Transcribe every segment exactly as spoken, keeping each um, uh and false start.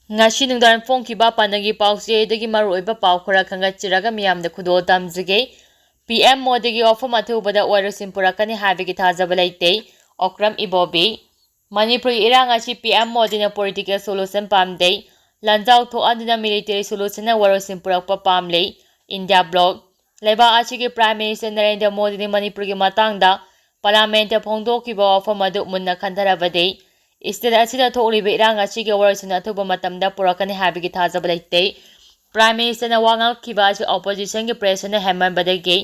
ꯉꯁꯤ ꯅꯨꯡꯗꯥꯡ ꯐꯣꯡꯈꯤꯕ ꯄꯥꯟꯗꯝꯒꯤ ꯄꯥꯎꯆꯦꯗꯒꯤ ꯃꯔꯨꯑꯣꯏꯕ ꯄꯥꯎ ꯈꯔ ꯈꯟꯒꯠꯆꯔꯒ ꯃꯤꯌꯥꯝꯗ ꯈꯨꯗꯣꯜ ꯇꯝꯖꯒꯦ꯫ ꯄꯤ ꯑꯦꯝ ꯃꯣꯗꯤꯒꯤ ꯋꯥꯐꯝ ꯑꯊꯨꯕꯗ ꯋꯥꯔꯣꯏꯁꯤꯟ ꯄꯨꯔꯛꯀꯅꯤ ꯍꯥꯏꯕꯒꯤ ꯊꯥꯖꯕ ꯂꯩꯇꯦ, ꯑꯣꯀ꯭ꯔꯝ ꯏꯕꯣꯕꯤ꯫ ꯃꯅꯤꯄꯨꯔꯒꯤ ꯏꯔꯥꯡ ꯑꯁꯤ ꯄꯤ ꯑꯦꯝ ꯃꯣꯗꯤꯅ political solution ꯄꯥꯝꯗꯦ, ꯂꯥꯟꯖꯥꯎ ꯊꯣꯛꯍꯟꯗꯨꯅ military solutionꯅ ꯋꯥꯔꯣꯏꯁꯤꯟ ꯄꯨꯔꯛꯄ ꯄꯥꯝꯂꯤ, ꯏꯟꯗꯤꯌꯥ bloc꯫ ꯂꯩꯕꯥꯛ ꯑꯁꯤꯒꯤ Prime Minister ꯅꯔꯦꯟꯗ꯭ꯔ ꯃꯣꯗꯤꯅ ꯃꯅꯤꯄꯨꯔꯒꯤ ꯃꯇꯥꯡꯗ Parliamentꯇ ꯐꯣꯡꯗꯣꯛꯈꯤꯕ ꯋꯥꯐꯝ ꯑꯗꯨ ꯃꯨꯟꯅ ꯈꯟꯊꯔꯕꯗꯤ, state ꯑꯁꯤꯗ ꯊꯣꯛꯂꯤꯕ ꯏꯔꯥꯡ ꯑꯁꯤꯒꯤ ꯋꯥꯔꯣꯏꯁꯤꯟ ꯑꯊꯨꯕ ꯃꯇꯝꯗ ꯄꯨꯔꯛꯀꯅꯤ ꯍꯥꯏꯕꯒꯤ ꯊꯥꯖꯕ ꯂꯩꯇꯦ꯫ Prime Ministerꯅ ꯋꯥ ꯉꯥꯡꯈꯤꯕ ꯑꯁꯤ oppositionꯒꯤ pressureꯅ ꯍꯦꯟꯃꯟꯕꯗꯒꯤ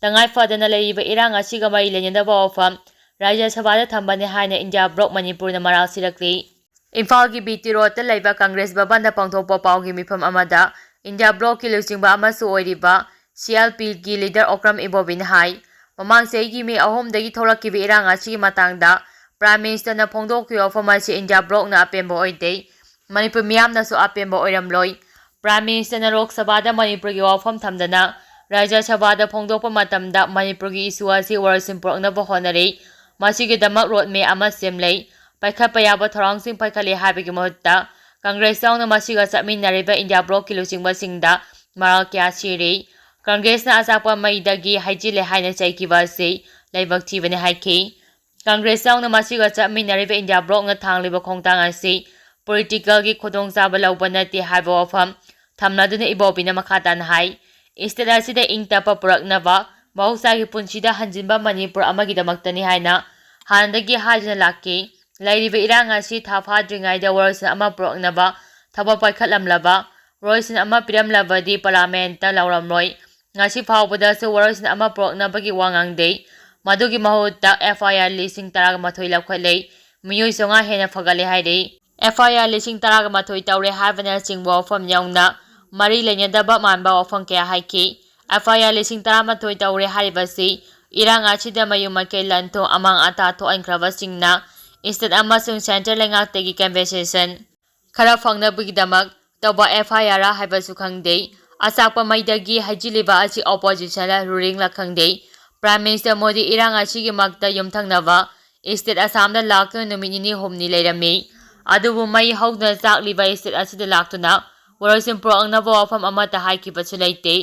ꯇꯉꯥꯏ ꯐꯗꯅ ꯂꯩꯔꯤꯕ ꯏꯔꯥꯡ ꯑꯁꯤꯒ ꯃꯔꯤ ꯂꯩꯅꯗꯕ ꯋꯥꯐꯝ ꯔꯥꯖ꯭ꯌ ꯁꯚꯥꯗ ꯊꯝꯕꯅꯤ ꯍꯥꯏꯅ ꯏꯟꯗꯤꯌꯥ bloc ꯃꯅꯤꯄꯨꯔꯅ ꯃꯔꯥꯜ ꯁꯤꯔꯛꯂꯤ꯫ ꯏꯝꯐꯥꯜꯒꯤ ꯕꯤ ꯇꯤ ꯔꯣꯗꯇ ꯂꯩꯕ ꯀꯪꯒ꯭ꯔꯦꯁ ꯚꯕꯟꯗ ꯄꯥꯡꯊꯣꯛꯄ ꯄꯥꯎꯒꯤ ꯃꯤꯐꯝ ꯑꯃꯗ ꯏꯟꯗꯤꯌꯥ blocꯀꯤ ꯂꯨꯆꯤꯡꯕ ꯑꯃꯁꯨ ꯑꯣꯏꯔꯤꯕ ꯁꯤ ꯑꯦꯜ ꯄꯤꯒꯤ leader ꯑꯣꯀ꯭ꯔꯝ ꯏꯕꯣꯕꯤꯅ ꯍꯥꯏ, ꯃꯃꯥꯡ ꯆꯍꯤꯒꯤ ꯃꯦ ꯑꯍꯨꯝꯗꯒꯤ ꯊꯣꯛꯂꯛꯈꯤꯕ ꯏꯔꯥꯡ ꯑꯁꯤꯒꯤ ꯃꯇꯥꯡꯗ Prime Ministerꯅ ꯐꯣꯡꯗꯣꯛꯈꯤꯕ ꯋꯥꯐꯝ ꯑꯁꯤ ꯏꯟꯗꯤꯌꯥ blocꯅ ꯑꯄꯦꯟꯕ ꯑꯣꯏꯗꯦ꯫ ꯃꯅꯤꯄꯨꯔ ꯃꯤꯌꯥꯝꯅꯁꯨ ꯑꯄꯦꯟꯕ ꯑꯣꯏꯔꯝꯂꯣꯏ꯫ Prime Ministerꯅ ꯂꯣꯛ ꯁꯚꯥꯗ ꯃꯅꯤꯄꯨꯔꯒꯤ ꯋꯥꯐꯝ ꯊꯝꯗꯅ ꯔꯥꯖ꯭ꯌ ꯁꯚꯥꯗ ꯐꯣꯡꯗꯣꯛꯄ ꯃꯇꯝꯗ ꯃꯅꯤꯄꯨꯔꯒꯤ issue ꯑꯁꯤ ꯋꯥꯔꯣꯏꯁꯤꯟ ꯄꯨꯔꯛꯅꯕ ꯍꯣꯠꯅꯔꯤ꯫ ꯃꯁꯤꯒꯤꯗꯃꯛ road map ꯑꯃ ꯁꯦꯝꯂꯦ꯫ ꯄꯥꯏꯈꯠꯄ ꯌꯥꯕ ꯊꯧꯔꯥꯡꯁꯤꯡ ꯄꯥꯏꯈꯠꯂꯦ ꯍꯥꯏꯕꯒꯤ ꯃꯍꯨꯠꯇ ꯀꯪꯒ꯭ꯔꯦꯁ ꯌꯥꯎꯅ ꯃꯁꯤꯒ ꯆꯠꯃꯤꯟꯅꯔꯤꯕ ꯏꯟꯗꯤꯌꯥ blocꯀꯤ ꯂꯨꯆꯤꯡꯕꯁꯤꯡꯗ ꯃꯔꯥꯜ ꯀꯌꯥ ꯁꯤꯔꯤ꯫ ꯀꯪꯒ꯭ꯔꯦꯁꯅ ꯑꯆꯥꯛꯄ ꯃꯩꯗꯒꯤ ꯍꯩꯖꯤꯜꯂꯦ ꯍꯥꯏꯅ ꯆꯩꯈꯤꯕ ꯑꯁꯤ ꯂꯥꯏꯕꯛ ꯊꯤꯕꯅꯤ ꯍꯥꯏꯈꯤ꯫ ꯀꯪꯒ꯭ꯔꯦꯁ ꯌꯥꯎꯅ ꯃꯁꯤꯒ ꯆꯠꯃꯤꯟꯅꯔꯤꯕ ꯏꯟꯗꯤꯌꯥ blocꯅ ꯊꯥꯡꯂꯤꯕ ꯈꯣꯡꯊꯥꯡ ꯑꯁꯤ politicalꯒꯤ ꯈꯨꯗꯣꯡꯆꯥꯕ ꯂꯧꯕ ꯅꯠꯇꯦ ꯍꯥꯏꯕ ꯋꯥꯐꯝ ꯊꯝꯂꯗꯨꯅ ꯏꯕꯣꯕꯤꯅ ꯃꯈꯥ ꯇꯥꯅ ꯍꯥꯏ, state ꯑꯁꯤꯗ ꯏꯪ ꯇꯞꯄ ꯄꯨꯔꯛꯅꯕ, ꯃꯍꯧꯁꯥꯒꯤ ꯄꯨꯟꯁꯤꯗ ꯍꯟꯖꯤꯟꯕ ꯃꯅꯤꯄꯨꯔ ꯑꯃꯒꯤꯗꯃꯛꯇꯅꯤ ꯍꯥꯏꯅ ꯍꯥꯟꯅꯗꯒꯤ ꯍꯥꯏꯗꯨꯅ ꯂꯥꯛꯈꯤ꯫ ꯂꯩꯔꯤꯕ ꯏꯔꯥꯡ ꯑꯁꯤ ꯊꯥ ꯐꯥꯗ꯭ꯔꯤꯉꯩꯗ ꯋꯥꯔꯣꯏꯁꯤꯟ ꯑꯃ ꯄꯨꯔꯛꯅꯕ ꯊꯕꯛ ꯄꯥꯏꯈꯠꯂꯝꯂꯕ, ꯋꯥꯔꯣꯏꯁꯤꯟ ꯑꯃ ꯄꯤꯔꯝꯂꯕꯗꯤ Parliamentꯇ ꯂꯥꯎꯔꯝꯂꯣꯏ꯫ ꯉꯁꯤ ꯐꯥꯎꯕꯗꯁꯨ ꯋꯥꯔꯣꯏꯁꯤꯟ ꯑꯃ ꯄꯨꯔꯛꯅꯕꯒꯤ ꯋꯥ ꯉꯥꯡꯗꯦ꯫ ꯃꯗꯨꯒꯤ ꯃꯍꯨꯠꯇ F I R ꯂꯤꯁꯤꯡ ꯇꯔꯥꯒ ꯃꯥꯊꯣꯏ ꯂꯧꯈꯠꯂꯦ, ꯃꯤꯑꯣꯏ ꯆꯥꯝꯃꯉꯥ ꯍꯦꯟꯅ ꯐꯒꯠꯂꯦ ꯍꯥꯏꯔꯤ꯫ F I R ꯂꯤꯁꯤꯡ ꯇꯔꯥꯒ ꯃꯥꯊꯣꯏ ꯇꯧꯔꯦ ꯍꯥꯏꯕꯅꯆꯤꯡꯕ ꯋꯥꯐꯝ ꯌꯥꯎꯅ ꯃꯔꯤ ꯂꯩꯅꯗꯕ ꯃꯥꯟꯕ ꯋꯥꯐꯝ ꯀꯌꯥ ꯍꯥꯏꯈꯤ꯫ F I R ꯂꯤꯁꯤꯡ ꯇꯔꯥꯃꯥꯊꯣꯏ ꯇꯧꯔꯦ ꯍꯥꯏꯔꯤꯕꯁꯤ ꯏꯔꯥꯡ ꯑꯁꯤꯗ ꯃꯌꯨꯝ ꯃꯀꯩ, ꯂꯟ ꯊꯨꯝ, ꯑꯃꯥꯡ ꯑꯇꯥ ꯊꯣꯛꯍꯟꯈ꯭ꯔꯕꯁꯤꯡꯅ state ꯑꯃꯁꯨꯡ central ꯂꯩꯉꯥꯛꯇꯒꯤ compensation ꯈꯔ ꯐꯪꯅꯕꯒꯤꯗꯃꯛ ꯇꯧꯕ F I R ꯍꯥꯏꯕꯁꯨ ꯈꯪꯗꯦ꯫ ꯑꯆꯥꯛꯄ ꯃꯩꯗꯒꯤ ꯍꯩꯖꯤꯜꯂꯤꯕ ꯑꯁꯤ oppositionꯂ ruling ꯂ ꯈꯪꯗꯦ꯫ Prime Minister ꯃꯣꯗꯤ ꯏꯔꯥꯡ ꯑꯁꯤꯒꯤꯃꯛꯇ ꯌꯨꯝꯊꯪꯅꯕ state ꯑꯁꯥꯝꯗ ꯂꯥꯛꯇꯨꯅ ꯅꯨꯃꯤꯠ ꯅꯤꯅꯤ ꯍꯨꯝꯅꯤ ꯂꯩꯔꯝꯃꯤ꯫ ꯑꯗꯨꯕꯨ ꯃꯩ ꯍꯧꯗꯨꯅ ꯆꯥꯛꯂꯤꯕ state ꯑꯁꯤꯗ ꯂꯥꯛꯇꯨꯅ ꯋꯥꯔꯣꯏꯁꯤꯟ ꯄꯨꯔꯛꯅꯕ ꯋꯥꯐꯝ ꯑꯃꯠꯇ ꯍꯥꯏꯈꯤꯕꯁꯨ ꯂꯩꯇꯦ꯫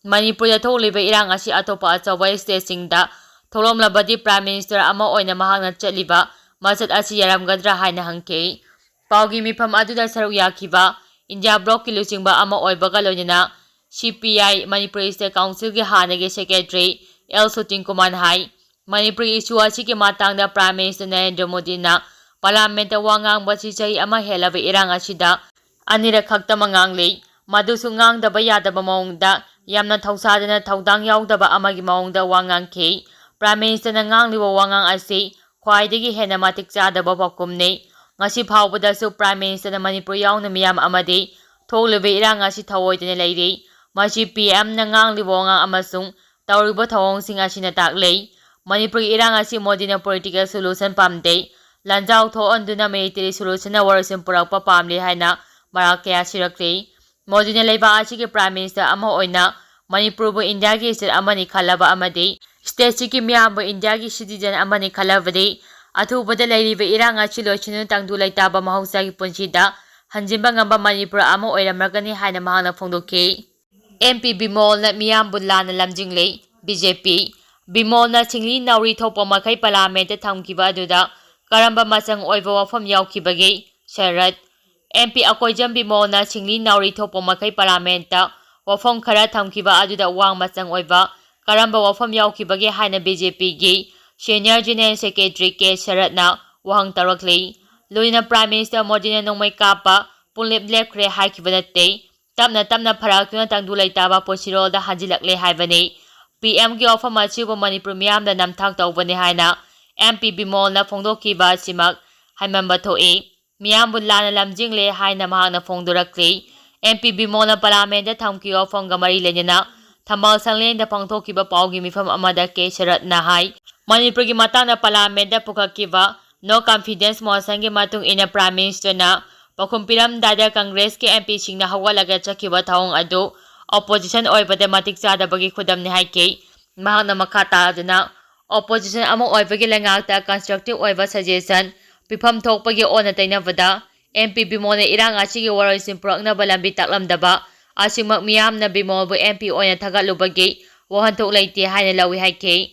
ꯃꯅꯤꯄꯨꯔꯗ ꯊꯣꯛꯂꯤꯕ ꯏꯔꯥꯡ ꯑꯁꯤ ꯑꯇꯣꯞꯄ ꯑꯆꯧꯕ stateꯁꯤꯡꯗ ꯊꯣꯛꯂꯝꯂꯕꯗꯤ Prime Minister ꯑꯃ ꯑꯣꯏꯅ ꯃꯍꯥꯛꯅ ꯆꯠꯂꯤꯕ ꯃꯁꯛ ꯑꯁꯤ ꯌꯥꯔꯝꯒꯗ꯭ꯔꯥ ꯍꯥꯏꯅ ꯍꯪꯈꯤ꯫ ꯄꯥꯎꯒꯤ ꯃꯤꯐꯝ ꯑꯗꯨꯗ ꯁꯔꯨꯛ ꯌꯥꯈꯤꯕ India Bloc ꯀꯤ ꯂꯨꯆꯤꯡꯕ ꯑꯃ ꯑꯣꯏꯕꯒ ꯂꯣꯏꯅꯅ C P I Manipur State Council ꯒꯤ ꯍꯥꯟꯅꯒꯤ Secretary L ꯁꯨꯇꯤꯟ ꯀꯨꯃꯥꯔꯅ ꯍꯥꯏ, ꯃꯅꯤꯄꯨꯔꯒꯤ issue ꯑꯁꯤꯒꯤ ꯃꯇꯥꯡꯗ Prime Minister ꯅꯔꯦꯟꯗ꯭ꯔ ꯃꯣꯗꯤꯅ Parliament ꯇ ꯋꯥ ꯉꯥꯡꯕꯁꯤ ꯆꯍꯤ ꯑꯃ ꯍꯦꯜꯂꯕ ꯏꯔꯥꯡ ꯑꯁꯤꯗ ꯑꯅꯤꯔꯛ ꯈꯛꯇꯃꯛ ꯉꯥꯡꯂꯤ꯫ ꯃꯗꯨꯁꯨ ꯉꯥꯡꯗꯕ ꯌꯥꯗꯕ ꯃꯑꯣꯡꯗ, ꯌꯥꯝꯅ ꯊꯧꯁꯥꯗꯅ ꯊꯧꯗꯥꯡ ꯌꯥꯎꯗꯕ ꯑꯃꯒꯤ ꯃꯑꯣꯡꯗ ꯋꯥ ꯉꯥꯡꯈꯤ꯫ Prime Minister ꯅ ꯉꯥꯡꯂꯤꯕ ꯋꯥꯉꯥꯡ ꯑꯁꯤ ꯈ꯭ꯋꯥꯏꯗꯒꯤ ꯍꯦꯟꯅ ꯃꯇꯤꯛ ꯆꯥꯗꯕ ꯄꯥꯎꯈꯨꯝꯅꯤ꯫ ꯉꯁꯤ ꯐꯥꯎꯕꯗꯁꯨ Prime Minister ꯅ ꯃꯅꯤꯄꯨꯔ ꯌꯥꯎꯅ ꯃꯤꯌꯥꯝ ꯑꯃꯗꯤ ꯊꯣꯛꯂꯤꯕ ꯏꯔꯥꯡ ꯑꯁꯤ ꯊꯑꯣꯏꯗꯅ ꯂꯩꯔꯤ꯫ ꯃꯁꯤ P M ꯅ ꯉꯥꯡꯂꯤꯕ ꯋꯥꯉꯥꯡ ꯑꯃꯁꯨꯡ ꯇꯧꯔꯤꯕ ꯊꯧꯑꯣꯡꯁꯤꯡ ꯑꯁꯤꯅ ꯇꯥꯛꯂꯤ꯫ ꯃꯅꯤꯄꯨꯔꯒꯤ ꯏꯔꯥꯡ ꯑꯁꯤ ꯃꯣꯗꯤꯅ political solution ꯄꯥꯝꯗꯦ꯫ ꯂꯥꯟꯖꯥꯎ ꯊꯣꯛꯍꯟꯗꯨꯅ military solution ꯅ ꯋꯥꯔꯣꯏꯁꯤꯟ ꯄꯨꯔꯛꯄ ꯄꯥꯝꯂꯤ ꯍꯥꯏꯅ ꯃꯔꯥꯜ ꯀꯌꯥ ꯁꯤꯔꯛꯂꯤ꯫ ꯃꯣꯗꯤꯅ ꯂꯩꯕꯥꯛ ꯑꯁꯤꯒꯤ Prime Minister ꯑꯃ ꯑꯣꯏꯅ ꯃꯅꯤꯄꯨꯔꯕꯨ India ꯒꯤ state ꯑꯃꯅꯤ ꯈꯜꯂꯕ ꯑꯃꯗꯤ state ꯁꯤꯒꯤ ꯃꯤꯌꯥꯝꯕꯨ India ꯒꯤ citizen ꯑꯃꯅꯤ ꯈꯜꯂꯕꯗꯤ ꯑꯊꯨꯕꯗ ꯂꯩꯔꯤꯕ ꯏꯔꯥꯡ ꯑꯁꯤ ꯂꯣꯏꯁꯤꯟꯗꯨꯅ ꯇꯪꯗꯨ ꯂꯩꯇꯥꯕ ꯃꯍꯧꯁꯥꯒꯤ ꯄꯨꯟꯁꯤꯗ ꯍꯟꯖꯤꯟꯕ ꯉꯝꯕ ꯃꯅꯤꯄꯨꯔ ꯑꯃ ꯑꯣꯏꯔꯝꯂꯒꯅꯤ ꯍꯥꯏꯅ ꯃꯍꯥꯛꯅ ꯐꯣꯡꯗꯣꯛꯈꯤ꯫ M P ꯕꯤꯃꯣꯜꯅ ꯃꯤꯌꯥꯝꯕꯨ ꯂꯥꯟꯅ ꯂꯝꯖꯤꯡꯂꯦ꯫ B J P꯫ ꯕꯤꯃꯣꯜꯅ ꯁꯤꯡꯂꯤ ꯅꯥꯎꯔꯤ ꯊꯣꯛꯄ ꯃꯈꯩ Parliament ꯇ ꯊꯝꯈꯤꯕ ꯑꯗꯨꯗ ꯀꯔꯝꯕ ꯃꯆꯪ ꯑꯣꯏꯕ ꯋꯥꯐꯝ ꯌꯥꯎꯈꯤꯕꯒꯦ? ꯁꯔꯠ꯫ M P ꯑꯀꯣꯏꯖꯝ ꯕꯤꯃꯣꯜꯅ ꯁꯤꯡꯂꯤ ꯅꯥꯎꯔꯤ ꯊꯣꯛꯄ ꯃꯈꯩ Parliament ꯇ ꯋꯥꯐꯝ ꯈꯔ ꯊꯝꯈꯤꯕ ꯑꯗꯨꯗ ꯋꯥ ꯃꯆꯪ ꯑꯣꯏꯕ ꯀꯔꯝꯕ ꯋꯥꯐꯝ ꯌꯥꯎꯈꯤꯕꯒꯦ ꯍꯥꯏꯅ B J P ꯒꯤ Senior General Secretary K ꯁꯔꯠꯅ ꯋꯥꯍꯪ ꯇꯧꯔꯛꯂꯤ꯫ ꯂꯣꯏꯅꯅ Prime Minister ꯃꯣꯗꯤꯅ ꯅꯣꯡꯃꯩ ꯀꯥꯞꯄ ꯄꯨꯡꯂꯦꯞ ꯂꯦꯞꯈ꯭ꯔꯦ ꯍꯥꯏꯈꯤꯕ ꯅꯠꯇꯦ꯫ ꯇꯞꯅ ꯇꯞꯅ ꯐꯔꯛꯇꯨꯅ ꯇꯪꯗꯨ ꯂꯩꯇꯥꯕ ꯄꯨꯟꯁꯤꯔꯣꯜꯗ ꯍꯟꯖꯤꯜꯂꯛꯂꯦ ꯍꯥꯏꯕꯅꯤ꯫ P M ꯒꯤ ꯋꯥꯐꯝ ꯑꯁꯤꯕꯨ ꯃꯅꯤꯄꯨꯔ ꯃꯤꯌꯥꯝꯗ ꯅꯝꯊꯥꯛ ꯇꯧꯕꯅꯤ ꯍꯥꯏꯅ M P ꯕꯤꯃꯣꯜꯅ ꯐꯣꯡꯗꯣꯛꯈꯤꯕ ꯑꯁꯤꯃꯛ ꯍꯥꯏꯃꯟꯕ ꯊꯣꯛꯏ꯫ ꯃꯤꯌꯥꯝꯕꯨ ꯂꯥꯟꯅ ꯂꯝꯖꯤꯡꯂꯦ ꯍꯥꯏꯅ ꯃꯍꯥꯛꯅ ꯐꯣꯡꯗꯣꯔꯛꯂꯤ꯫ M P ꯕꯤꯃꯣꯜꯅ Parliament ꯇ ꯊꯝꯈꯤꯕ ꯋꯥꯐꯝꯒ ꯃꯔꯤ ꯂꯩꯅꯅ ꯊꯝꯕꯥꯜ ꯁꯪꯂꯦꯟꯗ ꯄꯥꯡꯊꯣꯛꯈꯤꯕ ꯄꯥꯎꯒꯤ ꯃꯤꯐꯝ ꯑꯃꯗ K ꯁꯔꯠꯅ ꯍꯥꯏ, ꯃꯅꯤꯄꯨꯔꯒꯤ ꯃꯇꯥꯡꯗ Parliament ꯇ ꯄꯨꯈꯠꯈꯤꯕ No Confidence Motion ꯒꯤ ꯃꯇꯨꯡ ꯏꯟꯅ Prime Minister ꯅ ꯄꯥꯎꯈꯨꯝ ꯄꯤꯔꯝꯗꯥꯏꯗ Congress ꯀꯤ M P ꯁꯤꯡꯅ ꯍꯧꯒꯠꯂꯒ ꯆꯠꯈꯤꯕ ꯊꯧꯑꯣꯡ ꯑꯗꯨ opposition ꯑꯣꯏꯕꯗ ꯃꯇꯤꯛ ꯆꯥꯗꯕꯒꯤ ꯈꯨꯗꯝꯅꯤ ꯍꯥꯏꯈꯤ꯫ ꯃꯍꯥꯛꯅ ꯃꯈꯥ ꯇꯥꯗꯨꯅ, opposition ꯑꯃ ꯑꯣꯏꯕꯒꯤ ꯂꯩꯉꯥꯛꯇ constructive ꯑꯣꯏꯕ suggestion ꯃꯤꯐꯝ ꯊꯣꯛꯄꯒꯤ ꯑꯣꯟꯅ ꯇꯩꯅꯕꯗ, ꯑꯦꯝ ꯄꯤ ꯕꯤꯃꯣꯜꯅ ꯏꯔꯥꯡ ꯑꯁꯤꯒꯤ ꯋꯥꯔꯣꯏꯁꯤꯟ ꯄꯨꯔꯛꯅꯕ ꯂꯝꯕꯤ ꯇꯥꯛꯂꯝꯗꯕ ꯑꯁꯤꯃꯛ ꯃꯤꯌꯥꯝꯅ ꯕꯤꯃꯣꯜꯕꯨ ꯑꯦꯝ ꯄꯤ ꯑꯣꯏꯅ ꯊꯥꯒꯠꯂꯨꯕꯒꯤ ꯋꯥꯍꯟꯊꯣꯛ ꯂꯩꯇꯦ ꯍꯥꯏꯅ ꯂꯧꯏ ꯍꯥꯏꯈꯤ꯫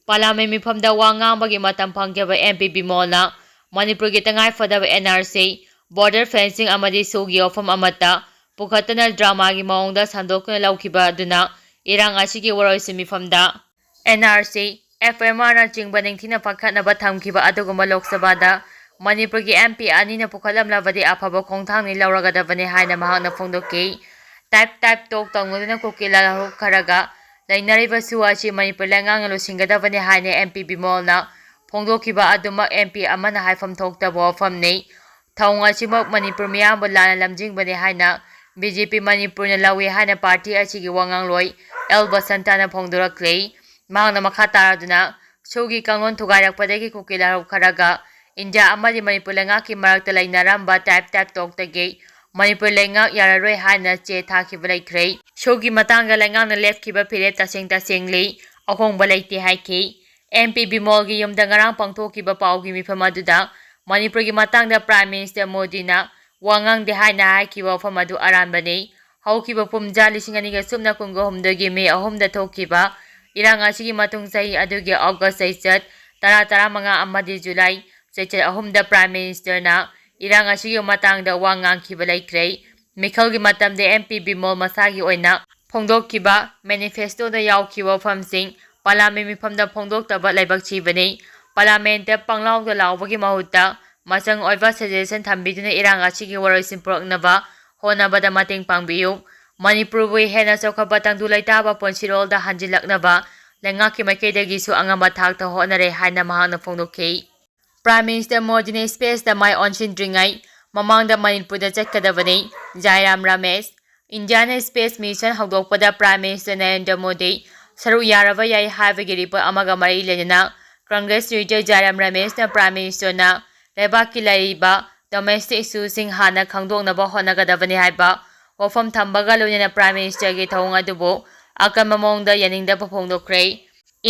ꯄꯥꯔꯂꯤꯌꯥꯃꯦꯟ ꯃꯤꯐꯝꯗ ꯋꯥ ꯉꯥꯡꯕꯒꯤ ꯃꯇꯝ ꯐꯪꯈꯤꯕ ꯑꯦꯝ ꯄꯤ ꯕꯤꯃꯣꯜꯅ ꯃꯅꯤꯄꯨꯔꯒꯤ ꯇꯉꯥꯏꯐꯗꯕ N R C, border fencing ꯑꯃꯗꯤ ꯁꯣꯒꯤ ꯋꯥꯐꯝ ꯑꯃꯠꯇ ꯄꯨꯈꯠꯇꯅ ꯗ꯭ꯔꯃꯥꯒꯤ ꯃꯑꯣꯡꯗ ꯁꯟꯗꯣꯛꯇꯨꯅ ꯂꯧꯈꯤꯕ ꯑꯗꯨꯅ ꯏꯔꯥꯡ ꯑꯁꯤꯒꯤ ꯋꯥꯔꯣꯏꯁꯤꯟ ꯃꯤꯐꯝꯗ N R C, F M ꯑꯥꯔꯅꯆꯤꯡꯕ ꯅꯤꯡꯊꯤꯅ ꯄꯥꯏꯈꯠꯅꯕ ꯊꯝꯈꯤꯕ ꯑꯗꯨꯒꯨꯝꯕ ꯂꯣꯛ ꯁꯚꯥꯗ ꯃꯅꯤꯄꯨꯔꯒꯤ ꯑꯦꯝ ꯄꯤ ꯑꯅꯤꯅ ꯄꯨꯈꯠꯂꯝꯂꯕꯗꯤ ꯑꯐꯕ ꯈꯣꯡꯊꯥꯡꯅꯤ ꯂꯧꯔꯒꯗꯕꯅꯤ ꯍꯥꯏꯅ ꯃꯍꯥꯛꯅ ꯐꯣꯡꯗꯣꯛꯈꯤ꯫ ꯇꯥꯏꯞ ꯇꯥꯏꯞ ꯇꯣꯛ ꯇꯧꯅꯗꯨꯅ ꯀꯨꯀꯤ ꯂꯥꯜꯍꯧ ꯈꯔꯒ ꯂꯩꯅꯔꯤꯕ ꯁꯨ ꯑꯁꯤ ꯃꯅꯤꯄꯨꯔ ꯂꯩꯉꯥꯛꯅ ꯂꯣꯏꯁꯤꯟꯒꯗꯕꯅꯤ ꯍꯥꯏꯅ ꯑꯦꯝ ꯄꯤ ꯕꯤꯃꯣꯜꯅ ꯐꯣꯡꯗꯣꯛꯈꯤꯕ ꯑꯗꯨꯃꯛ ꯑꯦꯝ ꯄꯤ ꯑꯃꯅ ꯍꯥꯏꯐꯝ ꯊꯣꯛꯇꯕ ꯋꯥꯐꯝꯅꯤ꯫ ꯊꯧꯑꯣꯡ ꯑꯁꯤꯃꯛ ꯃꯅꯤꯄꯨꯔ ꯃꯤꯌꯥꯝꯕꯨ ꯂꯥꯟꯅ ꯂꯝꯖꯤꯡꯕꯅꯤ ꯍꯥꯏꯅ ꯕꯤ ꯖꯦ ꯄꯤ ꯃꯅꯤꯄꯨꯔꯅ ꯂꯧꯏ ꯍꯥꯏꯅ ꯄꯥꯔꯇꯤ ꯑꯁꯤꯒꯤ ꯋꯥꯉꯥꯡꯂꯣꯏ ꯑꯦꯜ ꯕꯁꯟꯇꯥꯅ ꯐꯣꯡꯗꯣꯔꯛꯂꯤ꯫ ꯃꯍꯥꯛꯅ ꯃꯈꯥ ꯇꯥꯔꯗꯨꯅ, ꯁꯨꯒꯤ ꯀꯥꯡꯂꯣꯟ ꯊꯨꯒꯥꯏꯔꯛꯄꯗꯒꯤ ꯀꯨꯀꯤ ꯂꯥꯜꯍꯧ ꯈꯔꯒ ꯏꯟꯗꯤꯌꯥ ꯑꯃꯗꯤ ꯃꯅꯤꯄꯨꯔ ꯂꯩꯉꯥꯛꯀꯤ ꯃꯔꯛꯇ ꯂꯩꯅꯔꯝꯕ ꯇꯥꯏꯞ ꯇꯥꯏꯞ ꯇꯣꯛꯇꯒꯤ ꯃꯅꯤꯄꯨꯔ ꯂꯩꯉꯥꯛ ꯌꯥꯔꯔꯣꯏ ꯍꯥꯏꯅ ꯆꯦ ꯊꯥꯈꯤꯕ ꯂꯩꯈ꯭ꯔꯦ꯫ ꯁꯨꯒꯤ ꯃꯇꯥꯡꯗ ꯂꯩꯉꯥꯛꯅ ꯂꯦꯞꯈꯤꯕ ꯐꯤꯔꯦꯞ ꯇꯁꯦꯡ ꯇꯁꯦꯡꯂꯤ, ꯑꯍꯣꯡꯕ ꯂꯩꯇꯦ ꯍꯥꯏꯈꯤ꯫ ꯑꯦꯝ ꯄꯤ ꯕꯤꯃꯣꯜꯒꯤ ꯌꯨꯝꯗ ꯉꯔꯥꯡ ꯄꯥꯡꯊꯣꯛꯈꯤꯕ ꯄꯥꯎꯒꯤ ꯃꯤꯐꯝ ꯑꯗꯨꯗ ꯃꯅꯤꯄꯨꯔꯒꯤ ꯃꯇꯥꯡꯗ ꯄ꯭ꯔꯥꯏꯝ ꯃꯤꯅꯤꯁꯇꯔ ꯃꯣꯗꯤꯅ ꯋꯥ ꯉꯥꯡꯗꯦ ꯍꯥꯏꯅ ꯍꯥꯏꯈꯤꯕ ꯋꯥꯐꯝ ꯑꯗꯨ ꯑꯔꯥꯟꯕꯅꯤ꯫ ꯍꯧꯈꯤꯕ ꯀꯨꯝꯖꯥ ꯂꯤꯁꯤꯡ ꯑꯅꯤꯒ ꯁꯨꯞꯅ ꯀꯨꯟꯒ ꯍꯨꯝꯗꯣꯏꯒꯤ ꯃꯦ ꯑꯍꯨꯝꯗ ꯊꯣꯛꯈꯤꯕ ꯏꯔꯥꯡ ꯑꯁꯤꯒꯤ ꯃꯇꯨꯡ ꯆꯍꯤ ꯑꯗꯨꯒꯤ ꯑꯣꯒꯁ ꯆꯩꯆꯠ ꯇꯔꯥ, ꯇꯔꯥꯃꯉꯥ ꯑꯃꯗꯤ ꯖꯨꯂꯥꯏ ꯆꯩꯆꯠ ꯑꯍꯨꯝꯗ ꯄ꯭ꯔꯥꯏꯝ ꯃꯤꯅꯤꯁꯇꯔꯅ ꯏꯔꯥꯡ ꯑꯁꯤꯒꯤ ꯃꯇꯥꯡꯗ ꯋꯥ ꯉꯥꯡꯈꯤꯕ ꯂꯩꯈ꯭ꯔꯦ꯫ ꯃꯤꯈꯜꯒꯤ ꯃꯇꯝꯗ ꯑꯦꯝ ꯄꯤ ꯕꯤꯃꯣꯜ ꯃꯁꯥꯒꯤ ꯑꯣꯏꯅ ꯐꯣꯡꯗꯣꯛꯈꯤꯕ ꯃꯦꯅꯤꯐꯦꯁꯇꯣꯗ ꯌꯥꯎꯈꯤꯕ ꯋꯥꯐꯝꯁꯤꯡ ꯄꯥꯔꯂꯤꯌꯥꯃꯦꯟ ꯃꯤꯐꯝꯗ ꯐꯣꯡꯗꯣꯛꯇꯕ ꯂꯥꯏꯕꯛ ꯊꯤꯕꯅꯤ꯫ ꯄꯥꯔꯂꯤꯌꯥꯃꯦꯟꯗ ꯄꯪꯂꯥꯎꯗ ꯂꯥꯎꯕꯒꯤ ꯃꯍꯨꯠꯇ ꯃꯆꯪ ꯑꯣꯏꯕ ꯁꯖꯦꯁꯟ ꯊꯝꯕꯤꯗꯨꯅ ꯏꯔꯥꯡ ꯑꯁꯤꯒꯤ ꯋꯥꯔꯣꯏꯁꯤꯟ ꯄꯨꯔꯛꯅꯕ ꯍꯣꯠꯅꯕꯗ ꯃꯇꯦꯡ ꯄꯥꯡꯕꯤꯌꯨ꯫ ꯃꯅꯤꯄꯨꯔꯕꯨ ꯍꯦꯟꯅ ꯆꯥꯎꯈꯠꯄ ꯇꯪꯗꯨ ꯂꯩꯇꯥꯕ ꯄꯨꯟꯁꯤꯔꯣꯜꯗ ꯍꯟꯖꯤꯜꯂꯛꯅꯕ ꯂꯩꯉꯥꯛꯀꯤ ꯃꯥꯏꯀꯩꯗꯒꯤꯁꯨ ꯑꯉꯝꯕ ꯊꯥꯛꯇ ꯍꯣꯠꯅꯔꯦ ꯍꯥꯏꯅ ꯃꯍꯥꯛꯅ ꯐꯣꯡꯗꯣꯛꯈꯤ꯫ ꯄ꯭ꯔꯥꯏꯝ ꯃꯤꯅꯤꯁꯇꯔ ꯃꯣꯗꯤꯅ ꯁ꯭ꯄꯦꯁꯇ ꯃꯥꯏ ꯑꯣꯟꯁꯤꯟꯗ꯭ꯔꯤꯉꯩ ꯃꯃꯥꯡꯗ ꯃꯅꯤꯄꯨꯔꯗ ꯆꯠꯀꯗꯕꯅꯤ꯫ ꯖꯥꯏꯔꯥꯝ ꯔꯥꯃꯦꯁ꯫ ꯏꯟꯗꯤꯌꯥꯅ ꯁ꯭ꯄꯦꯁ ꯃꯤꯁꯟ ꯍꯧꯗꯣꯛꯄꯗ ꯄ꯭ꯔꯥꯏꯝ ꯃꯤꯅꯤꯁꯇꯔ ꯅꯔꯦꯟꯗ꯭ꯔ ꯃꯣꯗꯤ ꯁꯔꯨꯛ ꯌꯥꯔꯕ ꯌꯥꯏ ꯍꯥꯏꯕꯒꯤ ꯔꯤꯄꯣꯔꯠ ꯑꯃꯒ ꯃꯔꯤ ꯂꯩꯅꯅ ꯀꯪꯒ꯭ꯔꯦꯁ ꯂꯤꯗꯔ ꯖꯥꯏꯔꯥꯝ ꯔꯥꯃꯦꯁꯅ ꯄ꯭ꯔꯥꯏꯝ ꯃꯤꯅꯤꯁꯇꯔꯅ ꯂꯩꯕꯥꯛꯀꯤ ꯂꯩꯔꯤꯕ ꯗꯣꯃꯦꯁꯇꯤꯛ ꯏꯁꯨꯁꯤꯡ ꯍꯥꯟꯅ ꯈꯪꯗꯣꯛꯅꯕ ꯍꯣꯠꯅꯒꯗꯕꯅꯤ ꯍꯥꯏꯕ ꯋꯥꯐꯝ ꯊꯝꯕꯒ ꯂꯣꯏꯅꯅ ꯄ꯭ꯔꯥꯏꯝ ꯃꯤꯅꯤꯁꯇꯔꯒꯤ ꯊꯧꯑꯣꯡ ꯑꯗꯨꯕꯨ ꯑꯀꯟꯕ ꯃꯑꯣꯡꯗ ꯌꯥꯅꯤꯡꯗꯕ ꯐꯣꯡꯗꯣꯛꯈ꯭ꯔꯦ꯫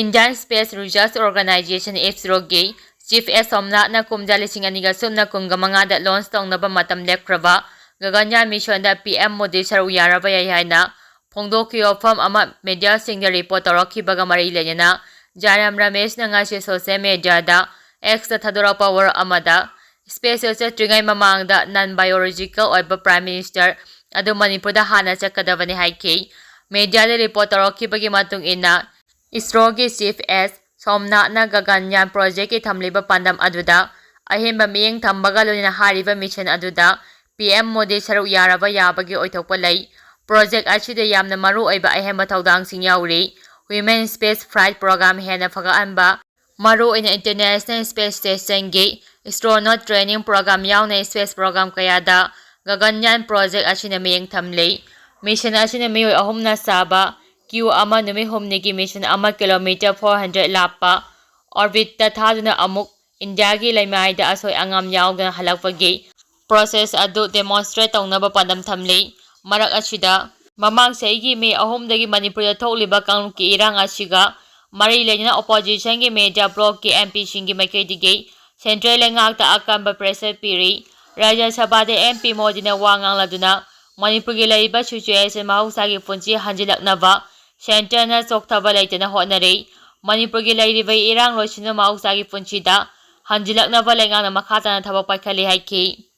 ꯏꯟꯗꯤꯌꯥꯟ ꯁ꯭ꯄꯦꯁ ꯔꯤꯁꯔꯆ ꯑꯣꯔꯒꯅꯥꯏꯖꯦꯁꯟ, ꯏꯁꯔꯣꯒꯤ Chief S ꯁꯣꯝꯅꯥꯊꯅ ꯀꯨꯝꯖꯥ ꯂꯤꯁꯤꯡ ꯑꯅꯤꯒ ꯁꯨꯞꯅ ꯀꯨꯟꯒ ꯃꯉꯥꯗ launch ꯇꯧꯅꯕ ꯃꯇꯝ ꯂꯦꯞꯈ꯭ꯔꯕ ꯒꯒꯟꯌꯥꯟ mission ꯗ P M ꯃꯣꯗꯤ ꯁꯔꯨꯛ ꯌꯥꯔꯕ ꯌꯥꯏ ꯍꯥꯏꯅ ꯐꯣꯡꯗꯣꯛꯈꯤꯕ ꯋꯥꯐꯝ ꯑꯃ media ꯁꯤꯡꯗ report ꯇꯧꯔꯛꯈꯤꯕꯒ ꯃꯔꯤ ꯂꯩꯅꯅ ꯖꯥꯏꯔꯥꯝ ꯔꯃꯦꯁꯅ ꯉꯁꯤ social media ꯗ X ꯇ ꯊꯥꯗꯣꯔꯛꯄ ꯋꯥꯔꯣꯜ ꯑꯃꯗ, space ꯇ ꯆꯠꯇ꯭ꯔꯤꯉꯩ ꯃꯃꯥꯡꯗ non biological ꯑꯣꯏꯕ Prime Minister ꯑꯗꯨ ꯃꯅꯤꯄꯨꯔꯗ ꯍꯥꯟꯅ ꯆꯠꯀꯗꯕꯅꯤ ꯍꯥꯏꯈꯤ꯫ Media ꯗ report ꯇꯧꯔꯛꯈꯤꯕꯒꯤ ꯃꯇꯨꯡ ꯏꯟꯅ, ISRO ꯒꯤ Chief S ꯁꯣꯝꯅꯥꯊꯅ ꯒꯒꯟꯌꯥꯟ project ꯀꯤ ꯊꯝꯂꯤꯕ ꯄꯥꯟꯗꯝ ꯑꯗꯨꯗ ꯑꯍꯦꯟꯕ ꯃꯤꯠꯌꯦꯡ ꯊꯝꯕꯒ ꯂꯣꯏꯅꯅ ꯍꯥꯏꯔꯤꯕ mission ꯑꯗꯨꯗ P M ꯃꯣꯗꯤ ꯁꯔꯨꯛ ꯌꯥꯔꯕ ꯌꯥꯕꯒꯤ ꯑꯣꯏꯊꯣꯛꯄ ꯂꯩ꯫ Project ꯑꯁꯤꯗ ꯌꯥꯝꯅ ꯃꯔꯨ ꯑꯣꯏꯕ ꯑꯍꯦꯟꯕ ꯊꯧꯗꯥꯡꯁꯤꯡ ꯌꯥꯎꯔꯤ꯫ Women space flight program ꯍꯦꯟꯅ ꯐꯒꯠꯍꯟꯕ, ꯃꯔꯨꯑꯣꯏꯅ International Space Station ꯒꯤ astronaut training program ꯌꯥꯎꯅ space program ꯀꯌꯥꯗ ꯒꯒꯟꯌꯥꯟ project ꯑꯁꯤꯅ ꯃꯤꯠꯌꯦꯡ ꯊꯝꯂꯤ꯫ Mission ꯑꯁꯤꯅ ꯃꯤꯑꯣꯏ ꯑꯍꯨꯝꯅ ꯁꯥꯕ crew ꯑꯃ ꯅꯨꯃꯤꯠ ꯍꯨꯝꯅꯤꯒꯤ mission ꯑꯃ kilometer four hundred ꯂꯥꯞꯄ orbit ꯇ ꯊꯥꯗꯨꯅ ꯑꯃꯨꯛ ꯏꯟꯗꯤꯌꯥꯒꯤ ꯂꯩꯃꯥꯏꯗ ꯑꯁꯣꯏ ꯑꯉꯥꯝ ꯌꯥꯎꯗꯅ ꯍꯜꯂꯛꯄꯒꯤ process ꯑꯗꯨ demonstrate ꯇꯧꯅꯕ ꯄꯥꯟꯗꯝ ꯊꯝꯂꯤ꯫ ꯃꯔꯛ ꯑꯁꯤꯗ, ꯃꯃꯥꯡ ꯆꯍꯤꯒꯤ May ꯑꯍꯨꯝꯗꯒꯤ ꯃꯅꯤꯄꯨꯔꯗ ꯊꯣꯛꯂꯤꯕ ꯀꯥꯡꯂꯨꯞꯀꯤ ꯏꯔꯥꯡ ꯑꯁꯤꯒ ꯃꯔꯤ ꯂꯩꯅꯅ opposition ꯒꯤ media bloc ꯀꯤ M P ꯁꯤꯡꯒꯤ ꯃꯥꯏꯀꯩꯗꯒꯤ central ꯂꯩꯉꯥꯛꯇ ꯑꯀꯟꯕ pressure ꯄꯤꯔꯤ꯫ ꯔꯥꯖ꯭ꯌ ꯁꯚꯥꯗ M P ꯃꯣꯗꯤꯅ ꯋꯥ ꯉꯥꯡꯂꯗꯨꯅ ꯃꯅꯤꯄꯨꯔꯒꯤ ꯂꯩꯔꯤꯕ situation ꯃꯍꯧꯁꯥꯒꯤ ꯄꯨꯟꯁꯤ ꯍꯟꯖꯤꯜꯂꯛꯅꯕ centre ꯅ ꯆꯣꯛꯊꯕ ꯂꯩꯇꯅ ꯍꯣꯠꯅꯔꯤ꯫ ꯃꯅꯤꯄꯨꯔꯒꯤ ꯂꯩꯔꯤꯕ ꯏꯔꯥꯡ ꯂꯣꯏꯁꯤꯟꯗꯨꯅ ꯃꯍꯧꯁꯥꯒꯤ ꯄꯨꯟꯁꯤꯗ ꯍꯟꯖꯤꯜꯂꯛꯅꯕ ꯂꯩꯉꯥꯛꯅ ꯃꯈꯥ ꯇꯥꯅ ꯊꯕꯛ ꯄꯥꯏꯈꯠꯂꯤ ꯍꯥꯏꯈꯤ꯫